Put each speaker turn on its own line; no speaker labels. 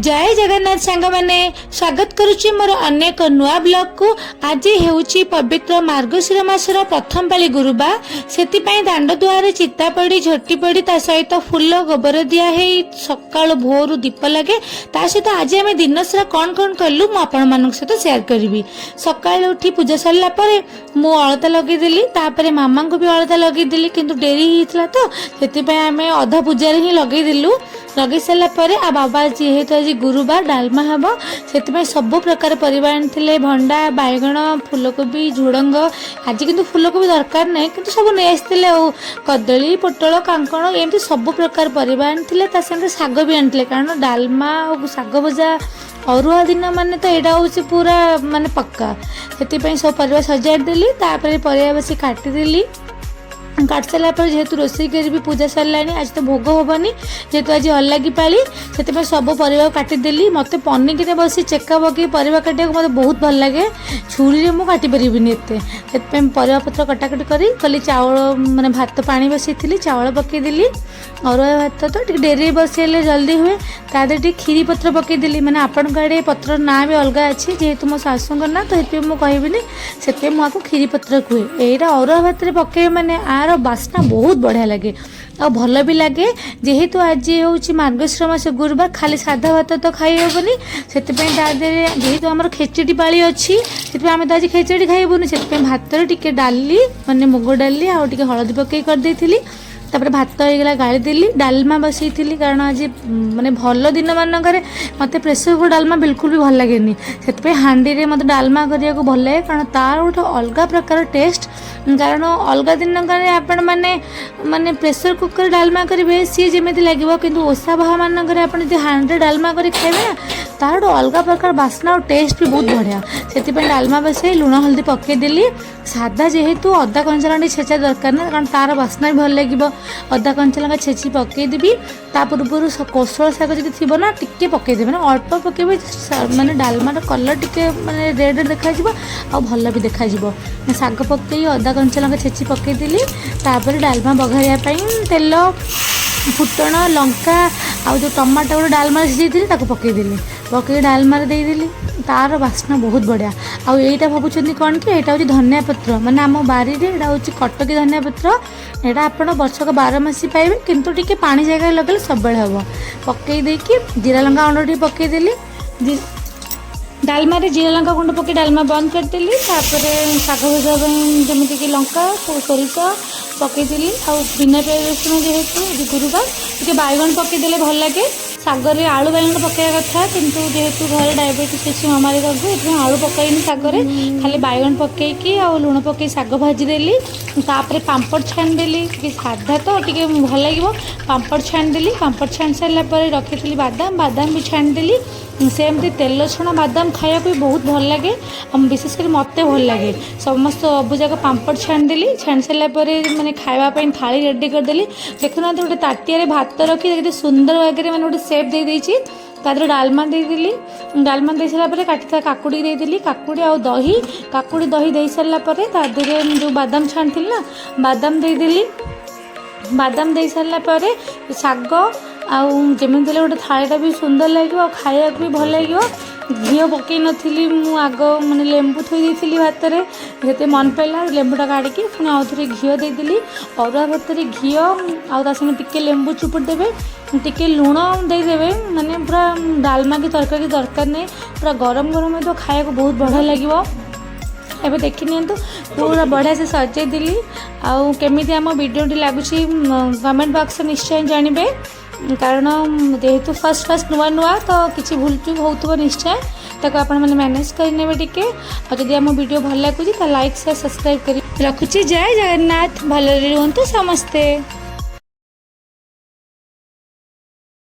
ଜୟ ଜଗନ୍ନାଥ ସାଙ୍ଗମାନେ, ସ୍ୱାଗତ କରୁଛି ମୋର ଅନେକ ନୂଆ ବ୍ଲଗକୁ। ଆଜି ହେଉଛି ପବିତ୍ର ମାର୍ଗଶିର ମାସର ପ୍ରଥମ ପାଳି ଗୁରୁବାର। ସେଥିପାଇଁ ଦାଣ୍ଡ ଦୁଆରେ ଚିତା ପଡ଼ି, ଝୋଟି ପଡ଼ି, ତା ସହିତ ଫୁଲ ଗୋବର ଦିଆ ହେଇ ସକାଳୁ ଭୋରୁ ଦୀପ ଲାଗେ। ତା ସହିତ ଆଜି ଆମେ ଦିନସାରା କ'ଣ କ'ଣ କଲୁ, ମୁଁ ଆପଣମାନଙ୍କ ସହିତ ସେୟାର କରିବି। ସକାଳୁ ଉଠି ପୂଜା ସରିଲା ପରେ ମୁଁ ଅଳତା ଲଗେଇଦେଲି। ତାପରେ ମାମାଙ୍କୁ ବି ଅଳତା ଲଗେଇଦେଲି, କିନ୍ତୁ ଡେରି ହେଇଥିଲା ତ ସେଥିପାଇଁ ଆମେ ଅଧା ପୂଜାରେ ହିଁ ଲଗେଇଦେଲୁ। ଲଗେଇ ସାରିଲା ପରେ ଆଉ ବାବା ଯେହେତୁ ଆଜି ଗୁରୁବାର ଡାଲମା ହେବ, ସେଥିପାଇଁ ସବୁ ପ୍ରକାର ପରିବା ଆଣିଥିଲେ: ଭଣ୍ଡା, ବାଇଗଣ, ଫୁଲକୋବି, ଝୁଡ଼ଙ୍ଗ। ଆଜି କିନ୍ତୁ ଫୁଲକୋବି ଦରକାର ନାହିଁ, କିନ୍ତୁ ସବୁ ନେଇ ଆସିଥିଲେ। ଆଉ କଦଳୀ, ପୋଟଳ, କାଙ୍କଣ, ଏମିତି ସବୁ ପ୍ରକାର ପରିବା ଆଣିଥିଲେ। ତା ସାଙ୍ଗରେ ଶାଗ ବି ଆଣିଥିଲେ, କାରଣ ଡାଲମା ଆଉ ଶାଗ ଭଜା ଅରୁଆ ଦିନ ମାନେ ତ ଏଇଟା ହେଉଛି ପୁରା ମାନେ ପକ୍କା। ସେଥିପାଇଁ ସବୁ ପରିବା ସଜାଡ଼ି ଦେଲି। ତାପରେ ପରିବା ବସି କାଟିଦେଲି। କାଟି ସାରିଲା ପରେ ଯେହେତୁ ରୋଷେଇ କରିବି, ପୂଜା ସରିଲାଣି, ଆଜି ତ ଭୋଗ ହେବନି ଯେହେତୁ ଆଜି ଅଲାଗି ପାଳି, ସେଥିପାଇଁ ସବୁ ପରିବା କାଟିଦେଲି। ମୋତେ ପନିକିରେ ବସି ଚେକା ପକେଇ ପରିବା କାଟିବାକୁ ମୋତେ ବହୁତ ଭଲ ଲାଗେ। ଛୁରୀରେ ମୁଁ କାଟି ପାରିବିନି ଏତେ। ସେଥିପାଇଁ ପରିବା ପତ୍ର କଟାକଟି କରି ଖାଲି ଚାଉଳ, ମାନେ ଭାତ ପାଣି ବସେଇଥିଲି, ଚାଉଳ ପକେଇଦେଲି। ଅରୁଆ ଭାତ ତ ଟିକେ ଡେରି ବସେଇଲେ ଜଲ୍ଦି ହୁଏ। ତା ଦେହରେ ଟିକେ କ୍ଷୀରି ପତ୍ର ପକେଇଦେଲି। ମାନେ ଆପଣଙ୍କ ଆଡ଼େ ପତ୍ର ନାଁ ବି ଅଲଗା ଅଛି। ଯେହେତୁ ମୋ ଶାଶୁଙ୍କ ନାଁ ତ ସେଥିପାଇଁ ମୁଁ କହିବିନି, ସେଥିପାଇଁ ମୁଁ ଆକୁ କ୍ଷୀରି ପତ୍ର କୁହେ। ଏଇଟା ଅରୁଆ ଭାତରେ ପକେଇବେ ମାନେ ଆର ବାସ୍ନା ବହୁତ ବଢ଼ିଆ ଲାଗେ ଆଉ ଭଲ ବି ଲାଗେ। ଯେହେତୁ ଆଜି ହେଉଛି ମାର୍ଗଶିର ମାସ ଗୁରୁବାର, ଖାଲି ସାଧା ଭାତ ତ ଖାଇ ହେବନି। ସେଥିପାଇଁ ତା ଦେହରେ ଯେହେତୁ ଆମର ଖେଚେଡ଼ି ପାଳି ଅଛି, ସେଥିପାଇଁ ଆମେ ତ ଆଜି ଖେଚେଡ଼ି ଖାଇବୁନି। ସେଥିପାଇଁ ଭାତରେ ଟିକେ ଡାଲି, ମାନେ ମୁଗ ଡାଲି ଆଉ ଟିକେ ହଳଦୀ ପକେଇ କରିଦେଇଥିଲି। ତାପରେ ଭାତ ହେଇଗଲା, ଗାଳିଦେଲି। ଡାଲମା ବସେଇଥିଲି, କାରଣ ଆଜି ମାନେ ଭଲ ଦିନମାନଙ୍କରେ ମୋତେ ପ୍ରେସର କୁକର ଡାଲମା ବିଲକୁଲ ବି ଭଲ ଲାଗେନି। ସେଥିପାଇଁ ହାଣ୍ଡିରେ ମୋତେ ଡାଲମା କରିବାକୁ ଭଲ ଲାଗେ, କାରଣ ତାର ଗୋଟେ ଅଲଗା ପ୍ରକାର ଟେଷ୍ଟ। କାରଣ ଅଲଗା ଦିନକରେ ଆପଣମାନେ ମାନେ ପ୍ରେସର କୁକର ଡାଲମା କରିବେ, ସିଏ ଯେମିତି ଲାଗିବ, କିନ୍ତୁ ଓଷା ବାହାମାନଙ୍କରେ ଆପଣ ଯଦି ହାଣ୍ଡିରେ ଡାଲମା କରି ଖାଇବେ ନା, ତାର ଗୋଟେ ଅଲଗା ପ୍ରକାର ବାସ୍ନା ଆଉ ଟେଷ୍ଟ ବି ବହୁତ ବଢ଼ିଆ। ସେଥିପାଇଁ ଡାଲମା ବସେଇ ଲୁଣ ହଳଦୀ ପକେଇଦେଲି। ସାଧା ଯେହେତୁ ଅଦା କଞ୍ଚା ଲଙ୍କା ଟିକେ ଛେଚା ଦରକାର ନା, କାରଣ ତାର ବାସ୍ନା ବି ଭଲ ଲାଗିବ। ଅଦା କଞ୍ଚା ଲଙ୍କା ଛେଚି ପକେଇଦେବି। ତା ପୂର୍ବରୁ କୋଶଳ ଶାଗ ଯଦି ଥିବ ନା, ଟିକେ ପକେଇଦେବେ ନା, ଅଳ୍ପ ପକେଇବେ, ମାନେ ଡାଲମାର କଲର୍ ଟିକେ ମାନେ ରେଡ଼୍ ରେଡ଼୍ ଦେଖାଯିବ ଆଉ ଭଲ ବି ଦେଖାଯିବ। ଶାଗ ପକେଇ ଅଦା କଞ୍ଚା ଲଙ୍କା ଛେଚି ପକେଇଦେଲି। ତାପରେ ଡାଲମା ବଘାରିବା ପାଇଁ ତେଲ, ଫୁଟଣ, ଲଙ୍କା ଆଉ ଯେଉଁ ଟମାଟୋ ଗୋଟେ ଡାଲମାରେ ସିଝେଇଥିଲି, ତାକୁ ପକେଇଦେଲି। ପକେଇକି ଡାଲମାରେ ଦେଇଦେଲି। ତାର ବାସ୍ନା ବହୁତ ବଢ଼ିଆ। ଆଉ ଏଇଟା ଭାବୁଛନ୍ତି କ'ଣ କି? ଏଇଟା ହେଉଛି ଧନିଆ ପତ୍ର, ମାନେ ଆମ ବାରିରେ। ଏଇଟା ହେଉଛି କଟକି ଧନିଆ ପତ୍ର। ଏଇଟା ଆପଣ ବର୍ଷକ 12 ମାସି ପାଇବେ, କିନ୍ତୁ ଟିକେ ପାଣି ଜାଗାରେ ଲଗେଇଲେ ସବୁବେଳେ ହେବ। ପକେଇ ଦେଇକି ଜିରା ଲଙ୍କା ଗୁଣ୍ଡ ଟିକେ ପକେଇଦେଲି। ଡାଲମାରେ ଜିରା ଲଙ୍କା ଗୁଣ୍ଡ ପକେଇ ଡାଲମା ବନ୍ଦ କରିଦେଲି। ତାପରେ ଶାଗ ଭଜା ପାଇଁ ଯେମିତିକି ଲଙ୍କା, ସୋରିଷ ପକେଇଦେଲି। ଆଉ ବିନା ପିଆଜ ରସୁଣ ଯେହେତୁ ଆଜି ଗୁରୁବାର, ଟିକେ ବାଇଗଣ ପକେଇଦେଲେ ଭଲ ଲାଗେ। ଶାଗରେ ଆଳୁ ବାଇଗଣ ପକେଇବା କଥା, କିନ୍ତୁ ଯେହେତୁ ଘରେ ଡାଇବେଟିସ୍ ଅଛି ମାମାରିକାକୁ, ଏଥିପାଇଁ ଆଳୁ ପକାଇନି ଶାଗରେ। ଖାଲି ବାଇଗଣ ପକେଇକି ଆଉ ଲୁଣ ପକେଇ ଶାଗ ଭାଜିଦେଲି। ତାପରେ ପାମ୍ପଡ଼ ଛାଣିଦେଲି। ଟିକେ ସାଧା ତ ଟିକେ ଭଲ ଲାଗିବ। ପାମ୍ପଡ଼ ଛାଣିଦେଲି। ପାମ୍ପଡ଼ ଛାଣି ସାରିଲା ପରେ ରଖିଥିଲି ବାଦାମ, ବାଦାମ ବି ଛାଣିଦେଲି। ସେମିତି ତେଲ ଛଣା ବାଦାମ ଖାଇବାକୁ ବି ବହୁତ ଭଲ ଲାଗେ ଆଉ ବିଶେଷ କରି ମୋତେ ଭଲ ଲାଗେ। ସମସ୍ତ ସବୁ ଯାକ ପାମ୍ପଡ଼ ଛାଣିଦେଲି। ଛାଣି ସାରିଲା ପରେ ମାନେ ଖାଇବା ପାଇଁ ଥାଳି ରେଡ଼ି କରିଦେଲି। ଦେଖୁନାହାନ୍ତି, ଗୋଟେ ତାଟିଆରେ ଭାତ ରଖି କେତେ ସୁନ୍ଦର ଭାବରେ ମାନେ ଗୋଟେ ସେପ୍ ଦେଇଦେଇଛି। ତା ଦେହରେ ଡାଲମା ଦେଇଦେଲି। ଡାଲମା ଦେଇ ସାରିଲା ପରେ କାଟିଥିବା କାକୁଡ଼ି ଦେଇଦେଲି, କାକୁଡ଼ି ଆଉ ଦହି। କାକୁଡ଼ି ଦହି ଦେଇ ସାରିଲା ପରେ ତା ଦେହରେ ଯେଉଁ ବାଦାମ ଛାଣିଥିଲି ନା, ବାଦାମ ଦେଇଦେଲି। ବାଦାମ ଦେଇ ସାରିଲା ପରେ ଶାଗ ଆଉ ଯେମିତି ହେଲେ ଗୋଟେ ଥାଳିଟା ବି ସୁନ୍ଦର ଲାଗିବ ଆଉ ଖାଇବାକୁ ବି ଭଲ ଲାଗିବ। ଘିଅ ପକେଇ ନଥିଲି ମୁଁ ଆଗ, ମାନେ ଲେମ୍ବୁ ଥୋଇ ଦେଇଥିଲି ଭାତରେ। ଯେତେ ମନେ ପଡ଼ିଲା, ଲେମ୍ବୁଟା କାଢ଼ିକି ପୁଣି ଆଉ ଥରେ ଘିଅ ଦେଇଦେଲି। ଅରୁଆ ଭାତରେ ଘିଅ ଆଉ ତା ସାଙ୍ଗେ ଟିକେ ଲେମ୍ବୁ ଚୁପୁଡ଼ି ଦେବେ, ଟିକେ ଲୁଣ ଦେଇଦେବେ, ମାନେ ପୁରା ଡାଲମା କି ତରକାରୀ ଦରକାର ନାହିଁ। ପୁରା ଗରମ ଗରମ ହେଇଥିବ, ଖାଇବାକୁ ବହୁତ ବଢ଼ିଆ ଲାଗିବ। ଏବେ ଦେଖି ନିଅନ୍ତୁ, ପୁରା ବଢ଼ିଆ ସେ ସଜେଇଦେଲି। ଆଉ କେମିତି ଆମ ଭିଡ଼ିଓଟି ଲାଗୁଛି, କମେଣ୍ଟ ବକ୍ସରେ ନିଶ୍ଚୟ ଜାଣିବେ। କାରଣ ଯେହେତୁ ଫାର୍ଷ୍ଟ ଫାର୍ଷ୍ଟ ନୂଆ ନୂଆ ତ କିଛି ଭୁଲ ଚୁକ୍ ହେଉଥିବ ନିଶ୍ଚୟ, ତାକୁ ଆପଣମାନେ ମ୍ୟାନେଜ୍ କରିନେବେ ଟିକେ। ଆଉ ଯଦି ଆମ ଭିଡ଼ିଓ ଭଲ ଲାଗୁଛି, ତ ଲାଇକ୍, ସେୟାର, ସବସ୍କ୍ରାଇବ୍ କରି ରଖୁଛି। ଜୟ ଜଗନ୍ନାଥ। ଭଲରେ ରୁହନ୍ତୁ ସମସ୍ତେ।